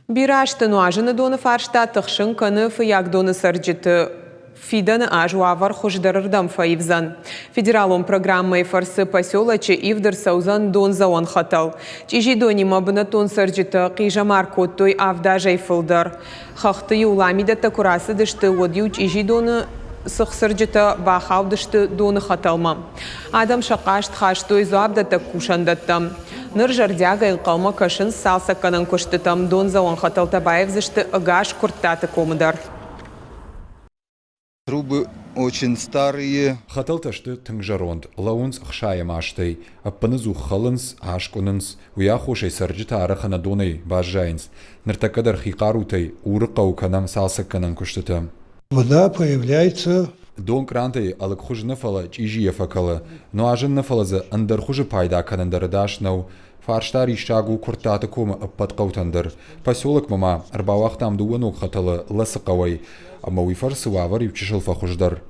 Бирӕ азты нуазыны доны фарста тыхсын кӕны Фыййагдоны цӕрджыты. Фидӕны аз уавӕр хуыздӕрырдӕм фӕивдзӕн. Федералон программӕйы фӕрцы поселочы ивд ӕрцӕудзӕн дондзӕуӕн хӕтӕл. Чъизи донимӕ бынӕттон цӕрджытӕ хъизӕмар кодтой авдазӕй фылдӕр. Хӕхты-иу ламидӕттӕ куы рацыдысты, уӕд-иу чъизи доны цыхцырджытӕ бахаудысты доны хӕтӕлмӕ. Адӕм сӕ хъаст хастой дзуапдӕттӕг кусӕндӕттӕм. Ныр зӕрдиагӕй ӕнхъӕлмӕ кӕсынц цалцӕггӕнӕн куыстытӕм. Дондзӕуӕн хӕтӕлтӕ баивдзысты ӕгас Куырттаты комы дӕр. Трубы очень старые. Хӕтӕлтӕ сты тынг зӕронд, лӕууынц ӕхсайӕм азтӕй, ӕппыныдзух хӕлынц, аскъуынынц, уый аххосӕй цӕрджытӕ арӕх ӕнӕдонӕй баззайынц. Ныртӕккӕ дӕр хи хъарутӕй Уры хъӕуы кӕнӕм цалцӕггӕнӕн куыстытӕ. Вода появляется Дон кърантӕй ӕлыгхуыз нӕ, фӕлӕ чъизийӕ фӕкӕлы. Нуазын нӕ, фӕлӕ дзы ӕндӕр хуызы пайда кӕнын дӕр ӕдас нӕу. Фарста риссаг у Куырттаты комы ӕппӕт хъӕутӕн дӕр. Поселокмӕ ма ӕрбауагътам дыууӕ ног хӕтӕлы Лӕцы хъӕуӕй, ӕмӕ уый фӕрцы уавӕр иу чысыл фӕхуыздӕр.